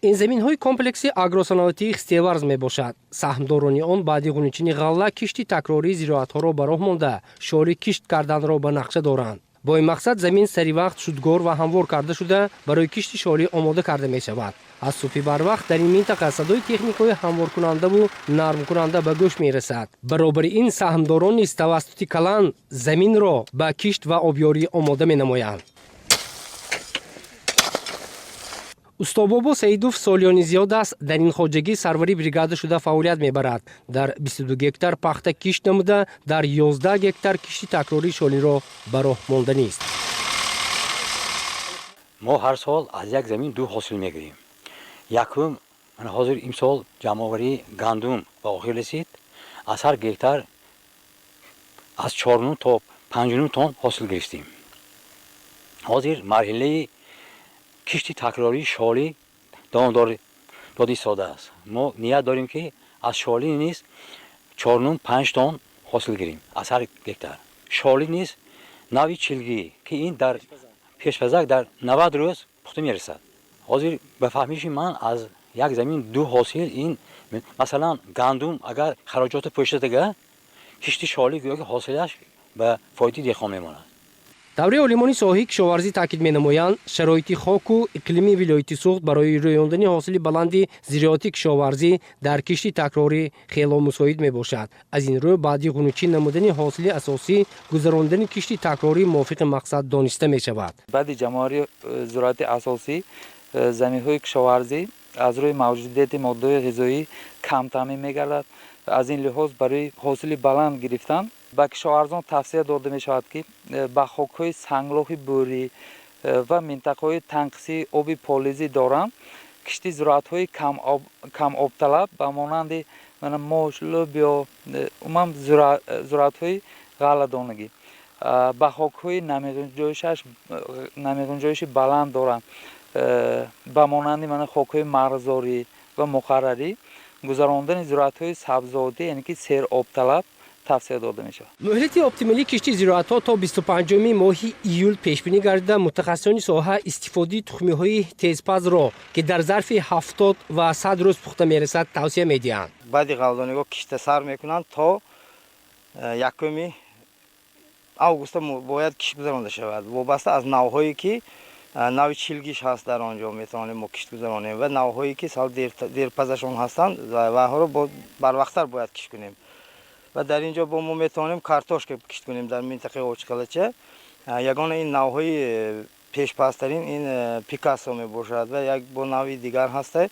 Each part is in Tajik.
Ин заминҳои комплекси агросаноатии Хистеварз мебошад. Саҳмдорони он баъди ғунчини ғалла кишти такрории зироатҳоро ба роҳ монда, шоли кишт карданро ба нақша доранд. Бо ин мақсад замин саривақт шудгор ва ҳамвор карда шуда, барои кишти шолӣ омода карда мешавад. Аз субҳи барвақт дар ин минтақа садои техникаҳои ҳамворкунандаву нармкунанда ба гӯш мерасад. Баробари ин саҳмдорон низ тавассути калан заминро ба кишт ва обёрӣ омода менамоянд. Устобобо Саидов солиёни зиёд аст дар ин хоҷагӣ сарвари бригада шуда фаъолият мебарад. Дар 22 гектар пахта кишт намуда, дар 11 гектар кишти такрории шолиро ба роҳ монданист. Мо ҳар сол аз як замин ду ҳосил мегирем. Якум, мана ҳозир имсол ҷамъоварии гандум ба охир расид. Аз ҳар гектар аз 4 то 5 тонн ҳосил гирифтем. Ҳозир марҳилаи кишти такрории шолӣ давом дода истодааст. Мо ният дорем, ки аз шолӣ низ 4-5 тонн ҳосил гирем аз ҳар гектар. Шолӣ низ нави чилгӣ, ки ин дар пешпазак дар 90 рӯз пухта мерасад. Ҳозир, ба фаҳмиши ман, аз як замин ду ҳосил, ин масалан гандум агар хароҷотро пӯшидага, кишти шолӣ гӯё ки ҳосилаш ба фоидаи деҳқон мемонад. Тавре олимони соҳаи кишоварзӣ таъкид менамоянд, шароити хоку иқлими вилояти Суғд барои рӯёндани ҳосили баланди зироати кишоварзӣ дар кишти такрорӣ хело мусоид мебошад. Аз ин рӯ баъди ғунучин намудани ҳосили асосӣ гузарондани кишти такрорӣ мувофиқи мақсад дониста мешавад. Баъди ҷамъоварии зироати асосӣ заминҳои кишоварзӣ аз рӯи мавҷудияти моддаҳои ғизоӣ камтаъмин мегардад. Аз ин лиҳоз барои ҳосили баланд гирифтан ба кишоварзон тавсия дода мешавад, ки ба хокҳои санглохи бӯрӣ ва минтақаҳои танқисии оби полизӣ доранд, кишти зироатҳои камобталаб ба монанди мош, лӯбиё, умуман зироатҳои ғалладонагӣ, ба хокҳои намиғунҷоиши баланд доранд, ба монанди хокҳои марғзорӣ ва муқаррарӣ, гузарондани зироатҳои сабзодӣ, яъне ки серобталаб тавсия дода мешавад. Муҳлати оптималии кишти зироатҳо то 25-уми моҳи июл пешбинӣ гардида, мутахассисони соҳа истифодаи тухмиҳои тезпазро, ки дар зарфи 70 ва 100 рӯз пухта мерасад, тавсия медиҳанд. Баъди ғалладонагиҳо кишта сар мекунанд, то 1-уми августа бояд кишт гузаронда шавад. Вобаста аз навъҳое, ки нави чилгиш ҳаст, дар он ҷо метавонем мо кишт гузаронем ва навъҳое, ки сал дерпазашон ҳастанд, ваҳоро барвақттар бояд кишт кунем. Ва дар ин ҷо бо мо метавонем картошка кишт кунем. Дар минтақаи Очқалача ягона ин навъҳои пешпазтарин ин Пикассо мебошад ва як бо нави дигар ҳаста,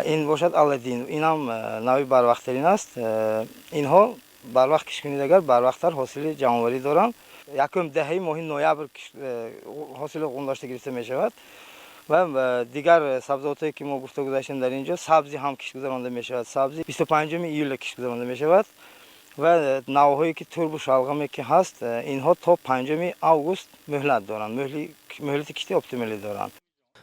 ин бошад Аладдин. Инам нави барвақттарин аст. Инҳо барвақт кишт кунед агар, барвақттар ҳосили ҷамъоварӣ доранд. Якум даҳаи моҳи ноябр ҳосили ғундошта гирифта мешавад. Ва дигар сабзавотое, ки мо гуфта гузаштем, дар ин ҷо сабзӣ ҳам кишт гузаронда мешавад. Сабзӣ 25-уми июля кишт гузаронда мешавад. Ва навъҳое, ки турбу шалғаме ки ҳаст, инҳо то 5-уми август муҳлат доранд, муҳлати кишти оптималӣ доранд.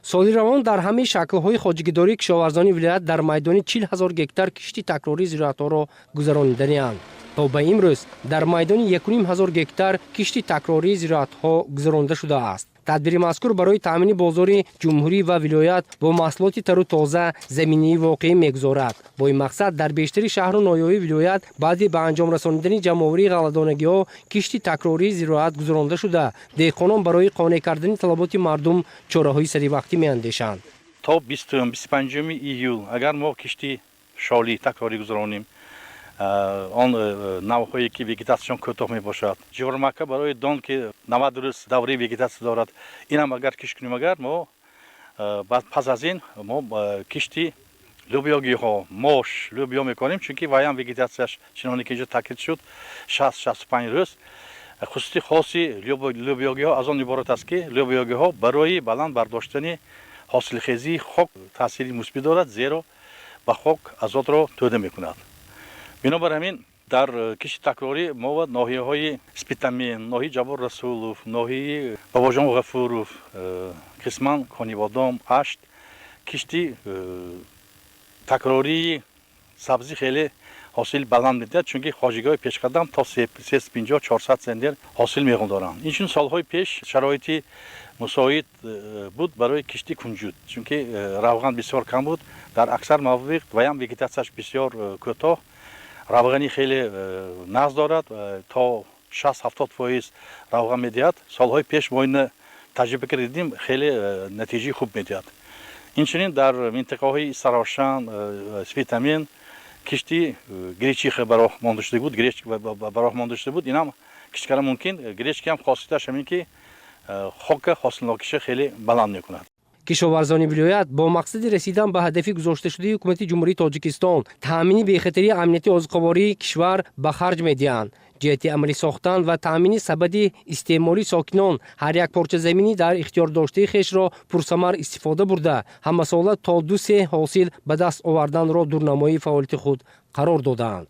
Соли равон дар ҳамаи шаклҳои хоҷагидории кишоварзони вилоят дар майдони 40 000 гектар кишти такрории зироатҳоро гузарониданианд. То ба имрӯз дар майдони 1500 гектар кишти такрории зироатҳо гузаронида шудааст. Тадбири мазкур барои таъмини бозори ҷумҳурӣ ва вилоят бо маҳсулоти тару тоза заминаи воқеӣ мегузорад. Бо ин мақсад дар бештари шаҳру ноҳияҳои вилоят баъди ба анҷом расонидани ҷамъоварии ғалладонагиҳо кишти такрории зироат гузаронида шуда, деҳқонон барои қонеъ кардани талаботи мардум чораҳои саривақтӣ меандешанд. То 25-уми июл агар мо кишти шолӣ такрорӣ гузаронем, он навъҳое, ки вегетатсияшон кӯтоҳ мебошад, ҷивормакка барои дон, ки 90 рӯз давраи вегетатсия дорад, инам агар кишт кунем, агар мо баъд пас аз ин мо кишти лӯбиёгиҳо, мош, лӯбиё мекунем, чунки вайам вегетатсияш, чуноне ки инҷо таъкид шуд, 60-65 рӯз. Хусусияти хоси лӯбиёгиҳо аз он иборат аст, ки лӯбиёгиҳо барои баланд бардоштани ҳосилхезии хок таъсири мусбӣ дорад, зеро ба хок азотро тӯда мекунад. Бинобар ҳамин дар кишти такрорӣ мо ноҳияҳои Спитамен, ноҳияи Ҷаббор Расулов, ноҳияи Бобоҷон Ғафуров, қисман Конибодом, Ашт кишти такрории сабзӣ хеле Ҳосил баланд медиҳад, чунки хоҷагиҳои пешқадам то 350, 400 центнер ҳосил мегузоранд. Инчунин солҳои пеш шароити мусоид буд барои кишти кунҷуд, чунки равған бисёр кам буд дар аксар мавриқ ваям вегетатсияш бисёр кӯтоҳ, равғани хеле нағз дорад, то 60-70% равған медиҳад. Солҳои пеш мо ина таҷриба карда дидем, хеле натиҷаи хуб медиҳад. Инчунин дар минтақаҳои Истаравшан, Спитамен кишти гречиха ба роҳ монда шуда буд, гречка ба роҳ монда шуда буд. Инам кишт кардан мумкин. Гречка ҳам хосияташ ҳамин, ки хока ҳосилнокиша хеле баланд мекунад. Кишоварзони вилоят бо мақсади расидан ба ҳадафи гузошташудаи ҳукумати Ҷумҳурии Тоҷикистон, таъмини бехатарии амнияти озуқавории кишвар ба харҷ медиҳанд. Ҷиҳати амалӣ сохтан ва таъмини сабади истеъмолии сокинон ҳар як порча заминӣ дар ихтиёрдоштаи хешро пурсамар истифода бурда, ҳамасола то ду-се ҳосил ба даст оварданро дурнамои фаъолияти худ қарор додаанд.